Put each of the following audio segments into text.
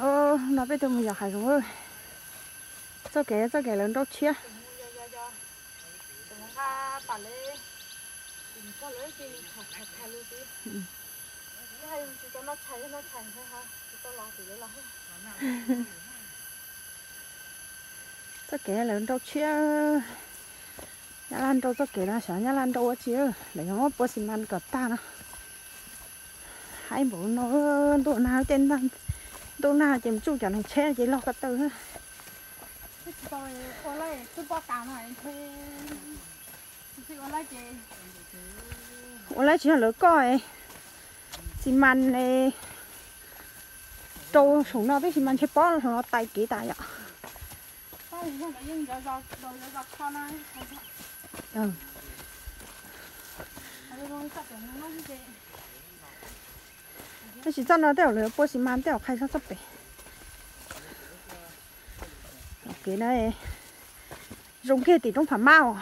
No peb tuaj mus yos hav zoov. Txoj kev, txoj kev lawv nrau tshiab. Txoj kev lawv nrau tshiab. Nyab Laj nrau txoj kev no, xyov Nyab Laj nrau ua tsi, lawv yuav muab pua xi mas kom tag no. Haib npaum no, ntuj nag ces, ntuj nag ces mus tsuj cov neeg tsheb ces log ko taw. Ua lawv tsis yog lawv koj xi mas rau saum no tib si mas ntshe pob los tais kev tas yom. Tab sis txoj no tej zaum lawv pua xi mas tej zaum qhai txog txoj pem. Kev no zoo kiag tim roob Pham Mab os.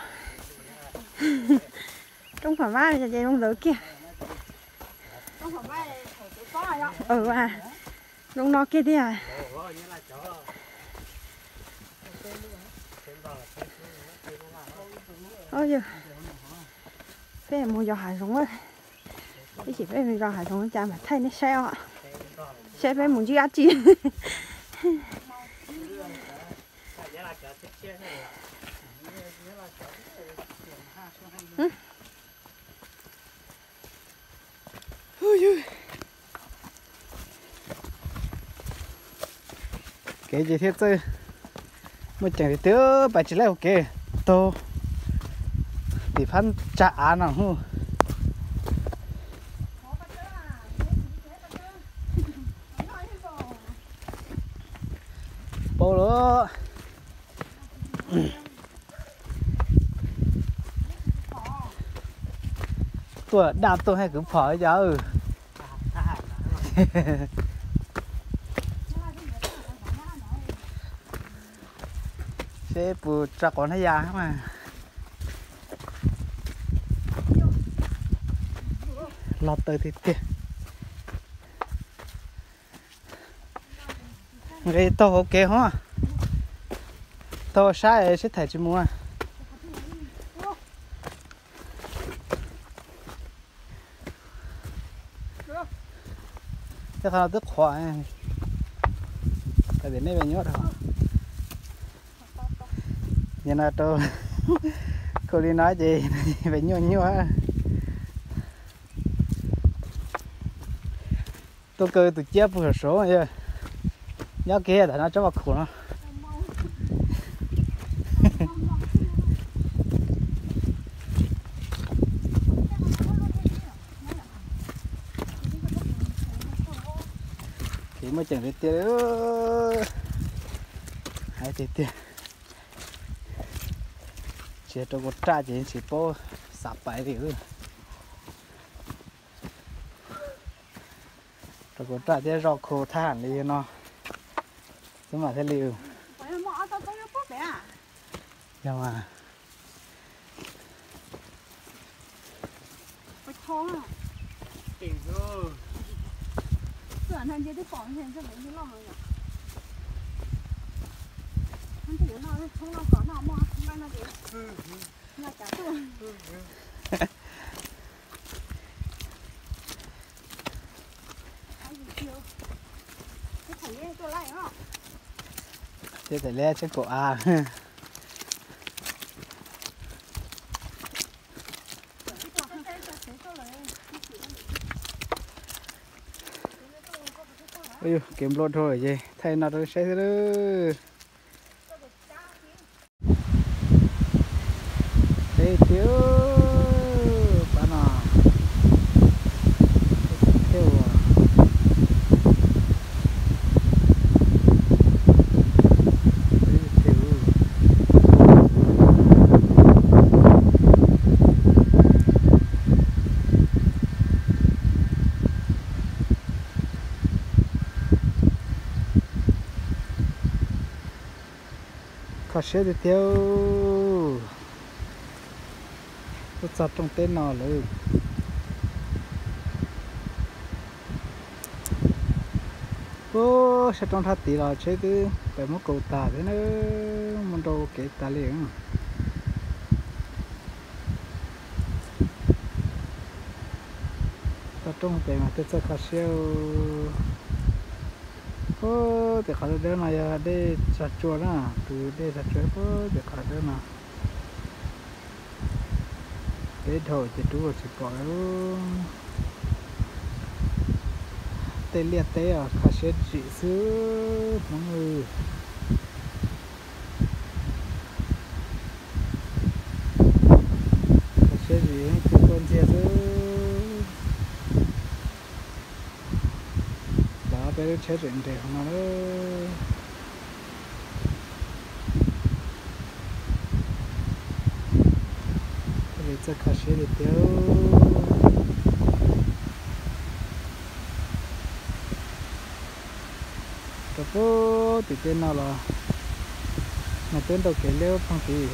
Roob Pham Mab ces zoo ntawd kiag. Zoo no kiag tiag. Peb mus yos hav zoov, ib chim peb mus yos hav zoov cas mam thaij nej saib os, saib peb mus ntsib dab tsi. Kev ces thiaj txawj muaj ceem tiag, pais tsis laij hauv kev taug tim phab tsa av no hu. Paub lawm. Tuaj daj tuaj haj kwv phom li cas. Seb puas tso quav hnab ya mas. Los taw tiag tiag. Nqis taug hauv kev hov, taug sab seb thaij tsis mus. Tej qhov no twb qhuav, tias nej ve nyuaj dhau. Yog no rau, khaus li no ces ve nyuaj nyuaj. Tuaj kaw tus ciab puag saum saud, nyob kiag tam no tsob vaj khaum no. Kev muaj ceem tiag tiag, hais tiag tiag. Tsis rau kuv raj ces tsis paub xav pais li. Rau kuv raj thiab zoj khu thab ham li no, xwb mas thiaj li. Yog mas. Thiab thaum liab tsheb kaum av. Kev nplo dhau lawm ces thaij no rau saib xwb. Peb tiag, pab no thiab ua. Kho siab tiag tiag, tuaj txog rooj teb no lawm. Puag sab roob thaj tid los tsheb twb pem muab kaus tas thiab na, muaj nrau kev tas li. Toj roob pem mas tej txoj kho siab. Puag tim qhov dawb dawb no yog dej Tsa Tsua na, tus dej Tsa Tsua puag tim qhov dawb no. Teb dhau ces rub los tsis pom. Tej liaj teb os, kho siab zim xwb Hmoob. Kho siab zim, tus kua ntxiag xwb. Los peb lub tsheb tseem nres hauv no lawm. Thiaj li txawj kho siab tiag tiag. Rau puag tim tej no los mas twb nrau kev liab phooj tid.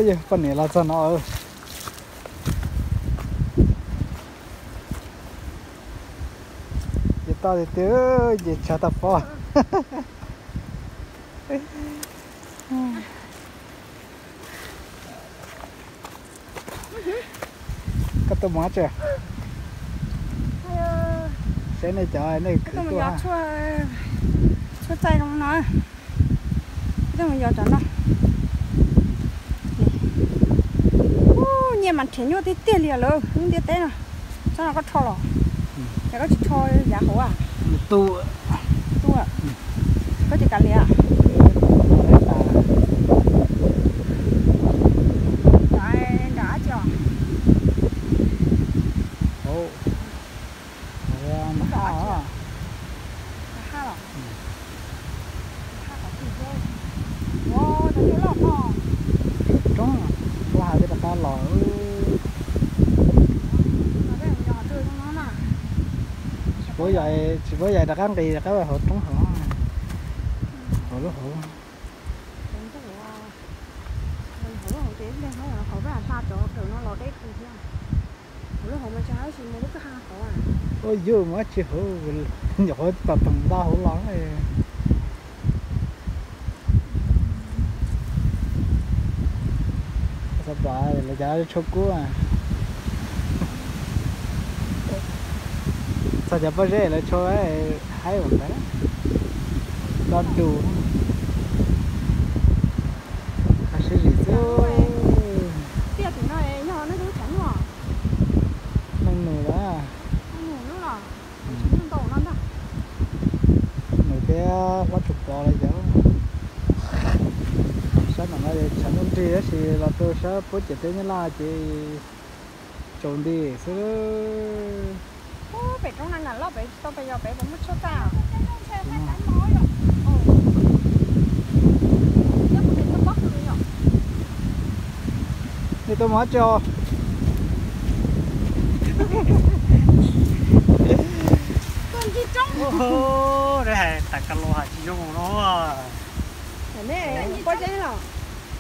Yog poj niam los txog no. Ces toj tiag tiag, ces tshav toj pob. Koj tuaj mus dab tsi? Saib nej cov nej khwv tuaj. Tshuaj txaij zoo no. Tuaj mus yos cov no. Nyiaj mas nrhiav nyuaj tiag tiag li lawm lub ntiaj teb no. Tsob no koj rho los? Yog koj tsis rho yav hauv a? Tu. Tu. Koj tsis kav liam. Nram dab tsi os? Nram haj os. Nram haj los? Nram haj qhov twg thiab? Ua, cov nyuj loj no. Roob, puab has tej rov qab los. Tsis paub, tsis paub yais rov qab nqis rov qab hauv roob hauv. Hauv lub hauv. Hauv lub hauv ces hla cov kawm no los deb kawg thiab. Hauv lub hauv mas tsis hais sis mus lub kwj ha hauv. Ua yus mus dab tsi hauv, nyuam qhuav tom toom nta hauv los. Xav pom lawv cov tshua kub. Txog cov pob zeb lawv tshua haib ua ntawd. Loj dus. Kho siab zim xwb. Tiaj tim no yog nej lub tshav nyuj? Neeg nus lawm. Neeg nus lub los? Tshav nyuj ntau no ntag. Nus thiab Vab Tsum Pov lawv cov. Sab no tshav nyuj nrig tab sis los rau sab puab ciam teb Nyab Laj ces tsaus nti xwb. Pem roob na nram loj pem tsis tau pes yos pem puas muaj tshuaj txaij? Nej tuaj mus dab tsi os?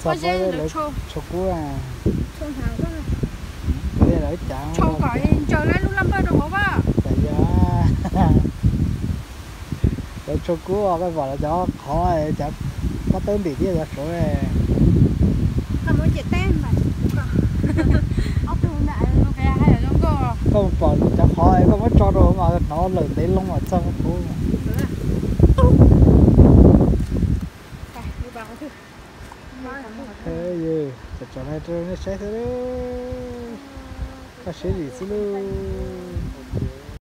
Txog pob zeb lawv tshua kub. Lawv cav, lawv tshua kub, koj pom lawv cov qhov, cov pob tawb ntim thiab cov saud. Koj pom cov qhov koj muab tso rau mas hnov lawm ntev loo mas txog kuv. Yog, tsom nai rau nej saib xwb, kho siab zim xwb lauj.